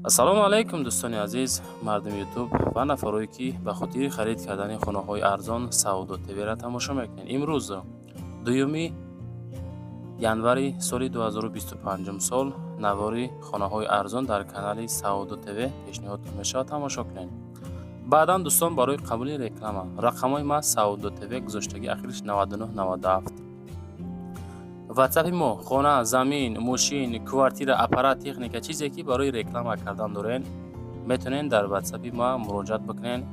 Ассалому алайкум, дӯстони азиз, мардуми Ютуб ва нафарое, ки ба хотири харид кардани хонаҳои арзон Савдо ТВ-ра тамошо мекунед. Имрӯз 2 январи соли 2025 сол навори хонаҳои арзон дар канали Савдо ТВ пешниҳод мешавад, тамошо кунед. Баъдан, дӯстон, барои қабули реклама рақамҳои ма Савдо ТВ гузоштагӣ, ахириш 9997 ватсапи мо. Хона, замин, мошин, квартира, аппарат, техника, чизе ки барои реклама кардан дорен, метавонед дар ватсапи ма муроҷиат бикунед.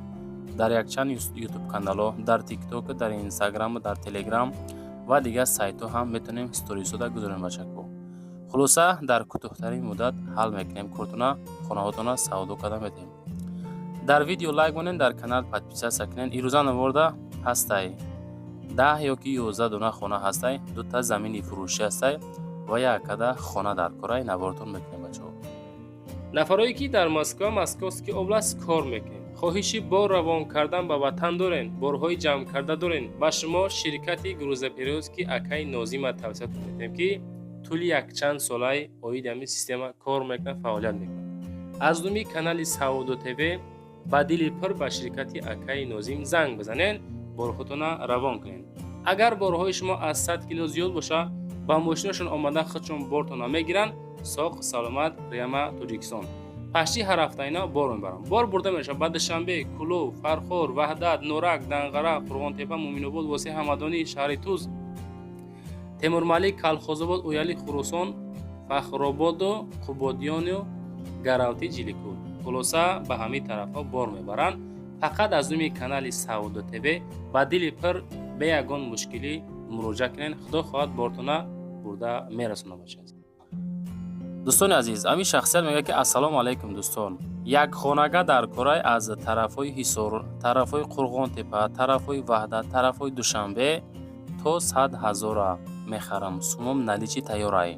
Дар якчанд Ютуб каналҳо, дар Тикток, дар Инстаграм, дар Телеграм ва дигар сайтҳо ҳам метавонем сторисода гузорем, бачако. Хулоса, дар кӯтоҳтарин муддат ҳал мекунем кортона, хонаҳотона савдо карда метавем. Дар видео лайк монед, дар канал подписаться кунед. Ирӯза наворда ҳастай 10 ё ки 11 дона хона ҳастай, дута замини фурӯшӣ ҳастай ва якада хона дар корай. Навортон мекунем, бачаҳо. Нафарое, ки дар Москва, Московский область кор мекунед, хоҳиши бор равон кардан ба ватан дорен, борҳои ҷамъ карда дорен, ба шумо ширкати грузоперевозки акаи Нозима тавсия метиҳем, ки тӯли якчанд солаи оиди ҳамин система кор мекунад, фаъолият мекунад. Аз номи канали Савдо ТВ ба дили пур ба ширкати акаи Нозим занг бизанед, борҳотона равон кунед. Агар борҳои шумо аз 100 кило зиёд боша, ба мошинашон омада худшон бортона мегиранд, соқ саломат прямо Тоҷикистон. Пашти ҳар ҳафта ина бор мебаранд. Бор бурда мешавад ба Душанбе, Кӯлоб, Фархор, Ваҳдат, Норак, Данғара, Қурғонтепа, Муъминобод, Восеъ, Ҳамадонӣ, шаҳри Туз, Темурмалик, Калхозобод, Ояли, Хуросон, Фахрободу, Қубодиёну Гаравти, Ҷиликӯл. Хулоса, ба ҳамин тарафҳо бор мебаранд. Фақат аз номи канали Савдо ТВ ба дили пур бе ягон мушкилӣ муроҷиат кунед. Худо хоҳад, бортона бурда мерасонад, бача. Дӯстони азиз, ҳамин шахсият мегӯяд, ки: «Ассалому алайкум, дӯстон, як хонага дар корай аз тарафҳои Ҳисор, тарафҳои Қурғонтепа, тарафҳои Ваҳдат, тарафҳои Душанбе то 100 ҳазора мехарам. Сумом наличный тайёрай,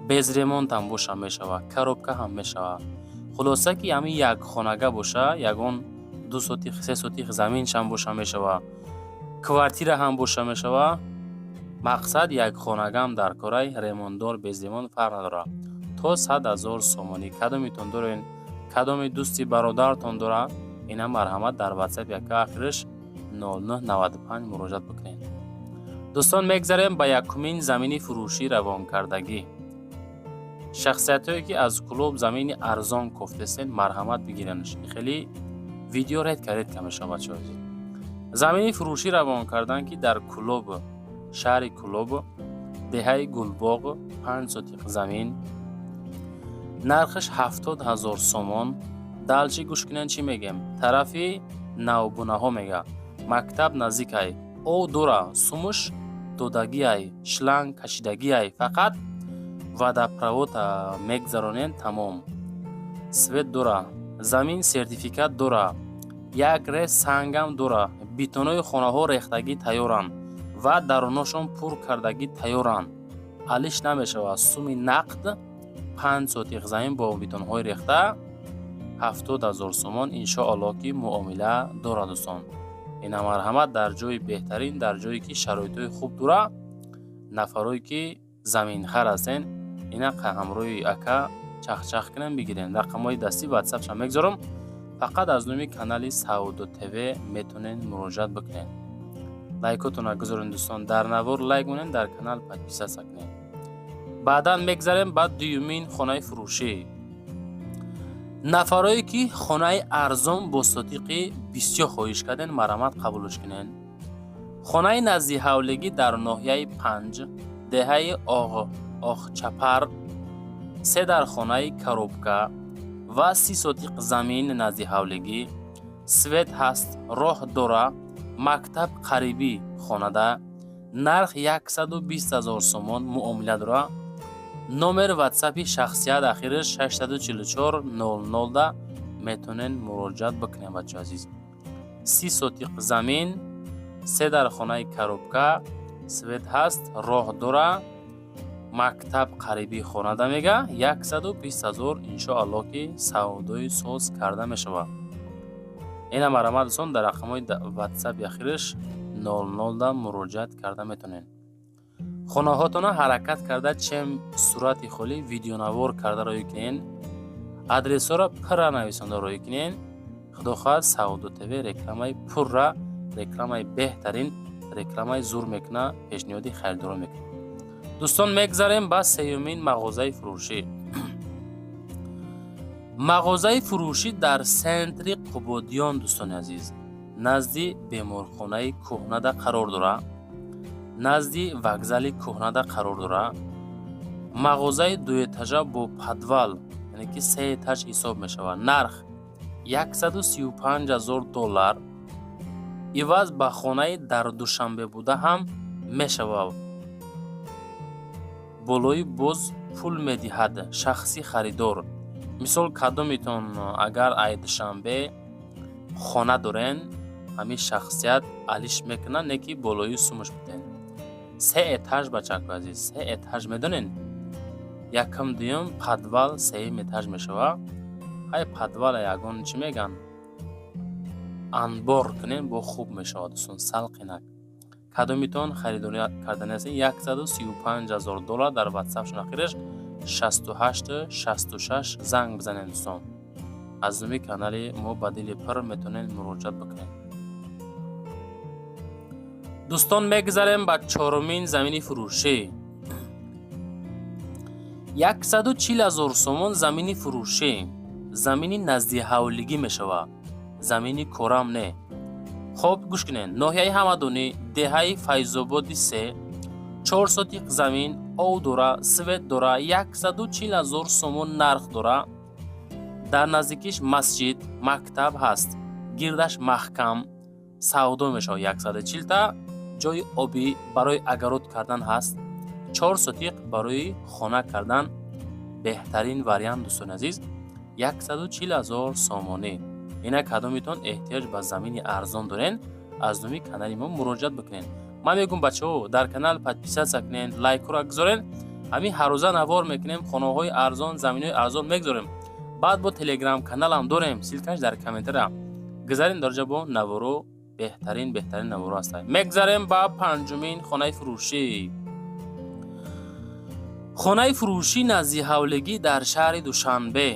без ремонтам боша мешава, коробка ҳам мешава. Хулоса, ки ҳамин як хонага боша, ягон 2 сотих, 3 сотих заминшам боша мешава, квартира ҳам боша мешава. Мақсад, як хонагам дар корай, ремонтдор, без ремонт фарқ надорад, то 100 000 сомонӣ. Кадомитон дорен, кадоми дӯсти бародаратон дора, ина марҳамат, дар ватсап яка ахириш 0995 муроҷиат бикунед». Дӯстон, мегзарем ба якумин замини фурӯшӣ равонкардагӣ. Шахсиятҳое, ки аз Кӯлоб замини арзон кофтестед, марҳамат, бигиренш. Хеле видео редко редко мешавад, бачаҳо. Замини фурӯшӣ равон кардан, ки дар Кӯлоб, шаҳри Кӯлоб, деҳаи Гулбоғ, 5 сотиқ замин, нархаш 70 000 сомон. Дальше гӯш кунед, чӣ мегем. Тарафи Навбунаҳо мега, мактаб наздикай, об дора, сумуш додагиай, шланг кашидагиай, фақат водопровода мегзаронед, тамом. Свет дора, замин сертификат дора, як рез сангам дора, бетонои хонаҳо рехтагӣ тайёранд ва даруношон пур кардагӣ тайёранд, алиш намешавад. Суми нақд, 5 сотиқ замин бо бетонҳои рехта, 70 000 сомон. Иншоаллоҳ, ки муомила дорад, дӯстон. Ина марҳамат, дар ҷои беҳтарин, дар ҷое ки шароитҳои хуб дора. Нафарое, ки заминхар ҳастен, ина ҳамроҳи ака чахчах кунем, бигирем. Рақамҳои дастӣ ватсапша мегзорам. Фақат аз номи канали Савдо ТВ метавонед муроҷиат бикунед. Лайкотонро гузоред, дӯстон, дар навор лайк монед, дар канал подписаться кунед. Баъдан мегзарем ба дуюмин хонаи фурӯшӣ. Нафарое, ки хонаи арзон бо сотиқи бисёр хоҳиш карден, марҳамат, қабулш кунед. Хонаи назди ҳавлигӣ дар ноҳияи Панҷ, деҳаи Оғчапар, се дар хонаи коробка ва 30 сотиқ замин назди ҳавлигӣ, свет ҳаст, роҳ дора, мактаб қарибӣ хонада, нарх 120 000 сомон, муомила дора. Номер ватсапи шахсият ахириш 644 00 да метавонед муроҷиат бикунед, бачаҳо азиз. 30 сотиқ замин, се дар хонаи коробка, свет ҳаст, роҳ дора, мактаб қариби хонада мега, 120 000. Иншоаллоҳ, ки савдои соз карда мешавад. Ина марҳамат, дӯстон, дар рақамҳои ватсапи ахириш 00 да муроҷиат карда метавонед. Хонаҳотона ҳаракат карда, чем сурати холӣ видеонавор карда роӣ кунед. Адресҳоро пурра нависонда роҳӣ кунен. Худо хоҳад, Савдо ТВ рекламаи пурра, рекламаи беҳтарин, рекламаи зур мекуна, пешниҳоди харидорон мекунад. Дӯстон, мегзарем ба сеюмин мағозаи фурӯшӣ. Мағозаи фурӯшӣ дар центри Қубодиён, дӯстони азиз, назди беморхонаи кӯҳнада қарор дора, назди вокзали кӯҳнада қарор дора. Мағозаи дуэтажа бо подвал, яъне ки се этаж ҳисоб мешавад. Нарх 135 000 доллар. Иваз ба хонаи дар Душанбе буда ҳам мешавад. Болои боз пул медиҳад шахси харидор. Мисол, кадомитон агар ай Душанбе хона дорен, ҳамин шахсият алиш мекунад, не ки болои сумаш биден. Се этаж, бачако азиз, се этаж медонен? Якум, дуюм, подвал, сеюм этаж мешавад. Ҳай, подвала ягон чӣ меган, анбор кунем, бо хуб мешавад, дӯстон, сал қинак. Кадомитон харидорӣ кардани ҳастен, 135 000 доллар, дар ватсапшон ахираш 68 66 занг бизанед, дӯстон. Аз номи канали мо ба дили пур метавонед муроҷиат бикунед. Дӯстон, мегзарем ба чорумин замини фурӯшӣ. 140 000 сомон замини фурӯшӣ. Замини наздиҳавлигӣ мешавад, замини корам не. Хоб, гӯш кунед. Ноҳияи Ҳамадонӣ, деҳаи Файзободи се, 4 сотиқ замин, ов дора, свет дора, 140 000 сомон нарх дора. Дар наздикиш масҷид, мактаб ҳаст, гирдаш маҳкам, савдо мешавад. 140-та ҷои обӣ барои огород кардан ҳаст. 4 сотиқ барои хона кардан беҳтарин вариант, дӯстони азиз, 140 000 сомонӣ. Ина, кадомитон эҳтиёҷ ба замини арзон дорен, аз номи канали мо муроҷиат бикунед. Ман мегӯм, бачаҳо, дар канал подписаться кунед, лайкҳоро гузорен. Ҳамин ҳаррӯза навор мекунем, хонаҳои арзон, заминҳои арзон мегузорем. Баъд бо телеграм каналам дорем, ссылкаш дар комментария. Гузарем дарҷа, бо наворо, беҳтарин, беҳтарин наворо ҳастанд. Мегзарем ба панҷумин хонаи фурӯшӣ. Хонаи фурӯшӣ наздиҳавлигӣ дар шаҳри Душанбе.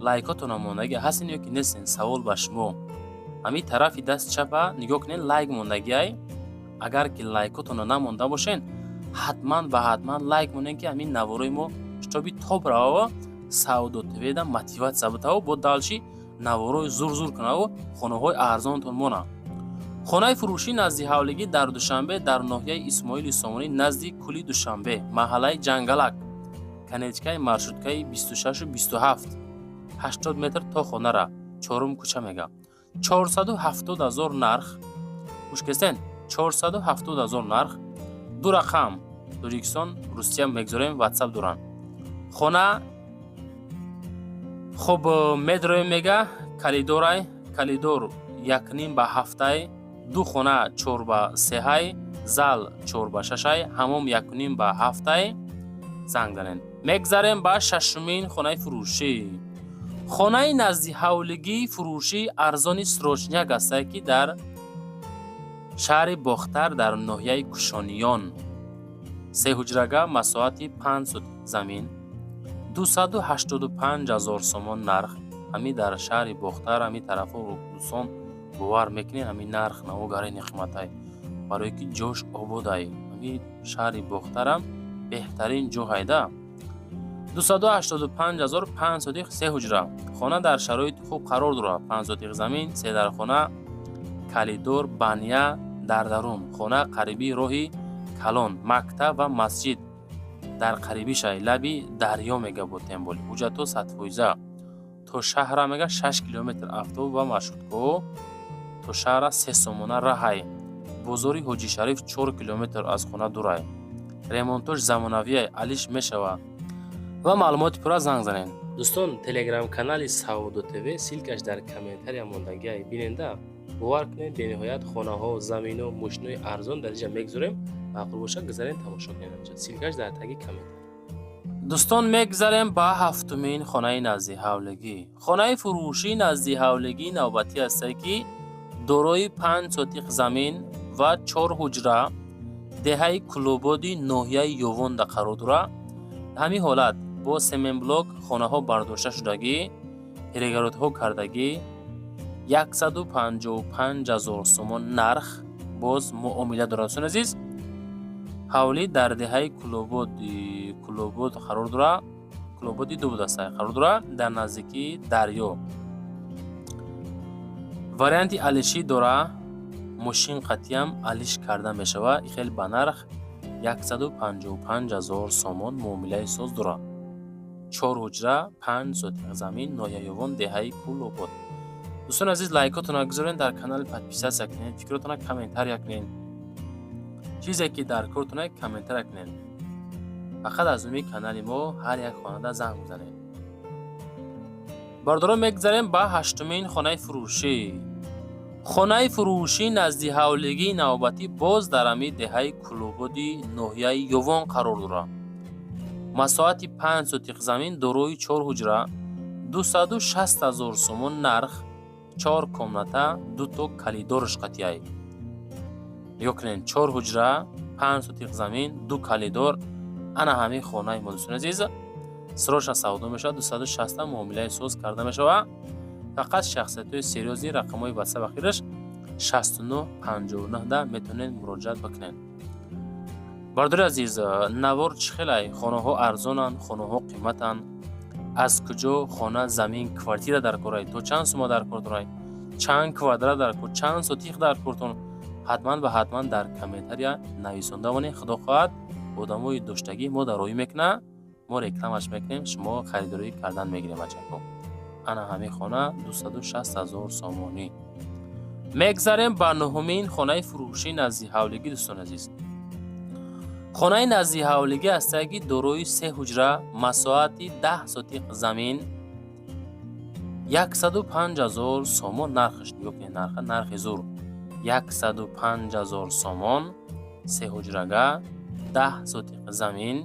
Лайкотона мондагӣ ҳастен ё ки нестен? Савол ба шумо. Ҳамин тарафи даст чапа нигоҳ кунед, лайк мондагиай. Агар ки лайкотона намонда бошен, ҳатман ва ҳатман лайк монен, ки ҳамин наворои мо чтобы топ равава, Савдо ТВда мотивация битаву бо дальше наворои зур-зур кунаву хонаҳои арзонтон мона. Хонаи фурӯшӣ наздиҳавлигӣ дар Душанбе, дар ноҳияи Исмоили Сомонӣ, назди кӯли Душанбе, маҳаллаи Ҷангалак, конечкаи маршруткаи 26 27, 80 метр то хонара, чорум кӯча мега. 470 000 нарх. Гӯш кестен, 470 000 нарх. Ду рақам Тоҷикистон, Русия мегзорем, ватсап доранд. Хона хуб медроем, мега, калидорай, калидор якним ба ҳафтай, ду хона чор ба сеҳай, зал чор ба шашай, ҳамом якним ба ҳафтай. Занг занед. Мегзарем ба шашумин хонаи фурӯшӣ. Хонаи наздиҳавлигии фурӯшӣ арзони срочняк ҳастае, ки дар шаҳри Бохтар, дар ноҳияи Кушониён, сеҳуҷрага, масоҳати 5 сотик замин, 285 000 сомон нарх. Ҳамин дар шаҳри Бохтар, ҳамин тарафҳо, дӯстон, бовар мекунед, ҳамин нарх наво гарани қиматай, барое ки ҷош ободай. Ҳамин шаҳри Бохтарам беҳтарин ҷо ҳайда. 285 000, 5 сотих, се ҳуҷра. Хона дар шароити хуб қарор дорад. 5 сотих замин, се дархона, калидор, баня дар дарун хона, қариби роҳи калон, мактаб ва масҷид дар қарибишай, лаби дарё мега, бо темболи ҳуҷҷатҳо 100%. То шаҳра мега 6 километр автобус ва маршруткаҳо, то шаҳра 3 сомона раҳай. Бозори Ҳоҷишариф 4 километр аз хона дурай. Ремонтош замонавиай, алиш мешавад. Ва маълумоти пурра занг занед. Дӯстон, телеграм-канали Савдо ТВ, ссылкаш дар комментария мондагиай, биненда. Бовар кунед, бениҳоят хонаҳо, замино, мошинои арзон дар инҷа мегузорем. Маъқул бошад, гузарен, тамошо кунед. Ссылкаш дар таги комментария. Дӯстон, мегзарем ба ҳафтумин хонаи наздиҳавлигӣ. Хонаи фурӯшии наздиҳавлигӣ навбатӣ ҳастае, ки дорои 5 сотиқ замин ва чор ҳуҷра, деҳаи Кулободи ноҳияи Ёвонда қарор дорад. Ҳамин ҳолат. Бо семенблок хонаҳо бардошта шудагӣ, перегородҳо кардагӣ, 155 000 сомон нарх, боз муомила дорад. Дӯстони азиз, ҳавлӣ дар деҳаи Кулобод қарор дорад, Кулободи ду будаст қарор дорад, дар наздикии дарё. Варианти алишӣ дора, мошин қатъиам алиш карда мешавад. Хеле ба нарх 155 000 сомон муомилаи соз дорад. Чор ҳуҷра, 5 сотиқ замин, ноҳияи Ёвон, деҳаи Кулобод. Дӯстони азиз, лайкотонро гузоред, дар канали подписаться кунед, фикротонро комментария кунед, чизе ки дар кортона комментария кунед. Фақат аз номи канали мо ҳар як хонада занг бизанед. Бародарон, мегузарем ба ҳаштумин хонаи фурӯшӣ. Хонаи фурӯшӣ назди ҳавлигии навбатӣ боз дар ҳамин деҳаи Кулободи ноҳияи Ёвон қарор дорад. Масоҳати 5 сотиқ замин, дорои чор ҳуҷра, 260 000 сомон нарх, чор комната, дуто калидорш қатъияй. Нигоҳ кунед, чор ҳуҷра, 5 сотиқ замин, ду калидор. Ана ҳамин хонаи мо, дӯстони азиз, срочно савдо мешавад, 260 муомилаи соз карда мешавад. Фақат шахсиятҳои серьёзный рақамҳои ватсап ахираш 69 59 да метавонед муроҷиат бикунед. Бародари азиз, навор чӣ хелай? Хонаҳо арзонанд, хонаҳо қиматанд? Аз куҷо хона, замин, квартира дар корай? То чанд сума дар кор дорай? Чанд квадрат дар кор, чанд сотиқ дар кортон? Ҳатман ва ҳатман дар комментария нависонда монед. Худо хоҳад, одамои доштагӣ мо дароӣ мекунад, мо рекламаш мекунем, шумо харидорӣ кардан мегирем. Бачако, ана ҳамин хона 260 000 сомонӣ. Мегзарем ба нуҳумин хонаи фурӯшӣ назди ҳавлигӣ. Дӯстони азиз, хонаи назди ҳавлигӣ ҳастае, ки дорои се ҳуҷра, масоҳати 10 сотиқ замин, 105 000 сомон нархаш. Нигоҳ кунед нарха, нархи зур, 105 000 сомон, се ҳуҷрага, 10 сотиқ замин,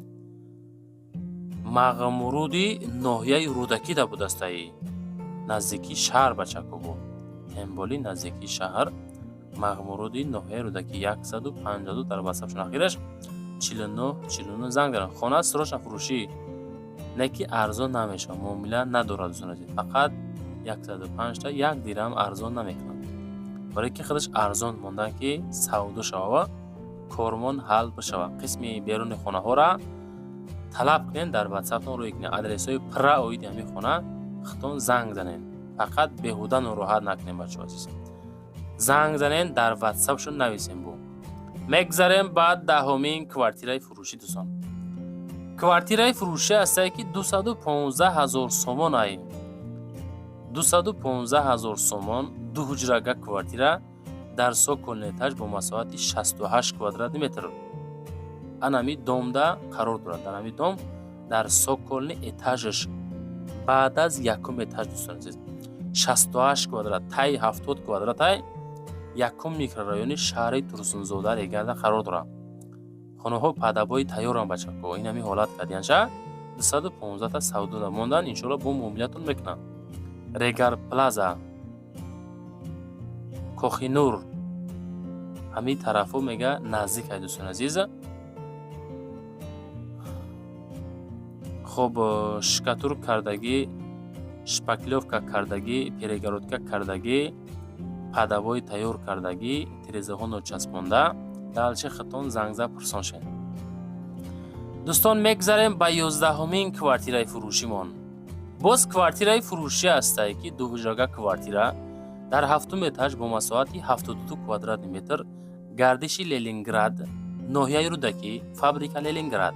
Мағмуруди ноҳияи Рӯдакида будастаи, наздикии шаҳр, бачако, бу темболи наздикии шаҳр, Мағмуруди ноҳияи Рӯдакӣ, 152. Дар ватсапшон ахираш 49 49 занг даранд. Хона срочно фурӯшӣ, не ки арзон намешавад, муомила надорад. Дӯстони азиз, фақат 105 та як дирам арзон намекунад, барое ки худаш арзон мондан, ки савдо шава, кормон ҳал бишавад. Қисми беруни хонаҳоро талаб кунед, дар ватсаптон рӯй кунед, адресҳои пурра оиди ҳамин хона худтон занг занед. Фақат беҳуда нороҳат накунед, бачаҳо азиз, занг занед, дар ватсапшон нависем. Бу мегзарем ба даҳумин квартираи фурӯшӣ. Дӯстон, квартираи фурӯшӣ ҳастае, ки 215 000 сомон ай, 215 000 сомон, ду ҳуҷрага квартира дар цокольный этаж бо масоҳати 68 квадратный метр. Анами домда қарор дорад, дар ҳами дом, дар цокольный этажаш, баъд аз якум этаж. Дӯстони азиз, 68 квадрат, таи 70 квадратай, якум микрорайони шаҳри Турсунзода, Регарда қарор дорад. Хонаҳо под обои тайёрам, бачако. Ин ҳами ҳолат кардиянша, 215 та савдода мондан, иншоалло бо муомилатон мекунанд. Регар Плаза, Кохинур, ҳамин тарафҳо мега наздик ай, дӯстони азиз. Хоб, штукатур кардагӣ, шпаклёвка кардагӣ, перегородка кардагӣ, под обои тайёр кардагӣ, тирезаҳо ночаспонда. Дальше худтон зангза пурсон шед. Дӯстон, мегзарем ба 11-умин квартираи фурӯшимон. Боз квартираи фурӯшӣ ҳастае, ки дуҳуҷрага квартира дар ҳафтум этаж бо масоҳати 72 квадратный метр, гардиши Ленинград, ноҳияи Рӯдакӣ, фабрика Ленинград,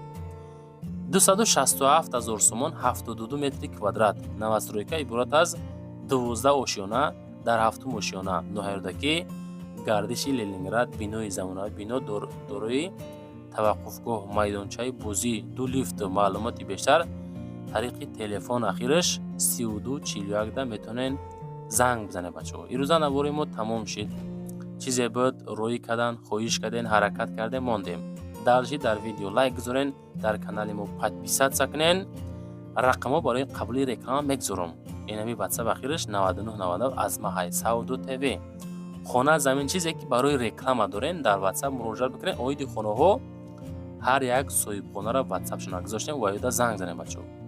267 000 сомон, 72 метри квадрат. Новостройка иборат аз 12 ошёна, дар ҳафтум ошёна, ноҳияи Рӯдакӣ, гардиши Ленинград. Бинои замонавӣ, бино дорои таваққуфгоҳ, майдончаи бозӣ, ду лифт. Маълумоти бештар тариқи телефон ахираш 32 41 да метавонед занг бизанед. Бачаҳо, ирӯза навори мо тамом шид. Чизе буд, роӣ кардан хоҳиш кардем, ҳаракат кардем, мондем. Дальше дар видео лайк гузорен, дар канали мо подписаться кунен. Рақамҳо барои қабули реклама мегузорам. Инами ватсап ахираш 99 99 аз маҳай Савдо ТВ. Хона, замин, чизе ки барои реклама дорен, дар ватсап муроҷиат бикунед. Оиди хонаҳо ҳар як соҳибхонаро ватсапшона гузоштем ва ёда занг занем, бачаҳо.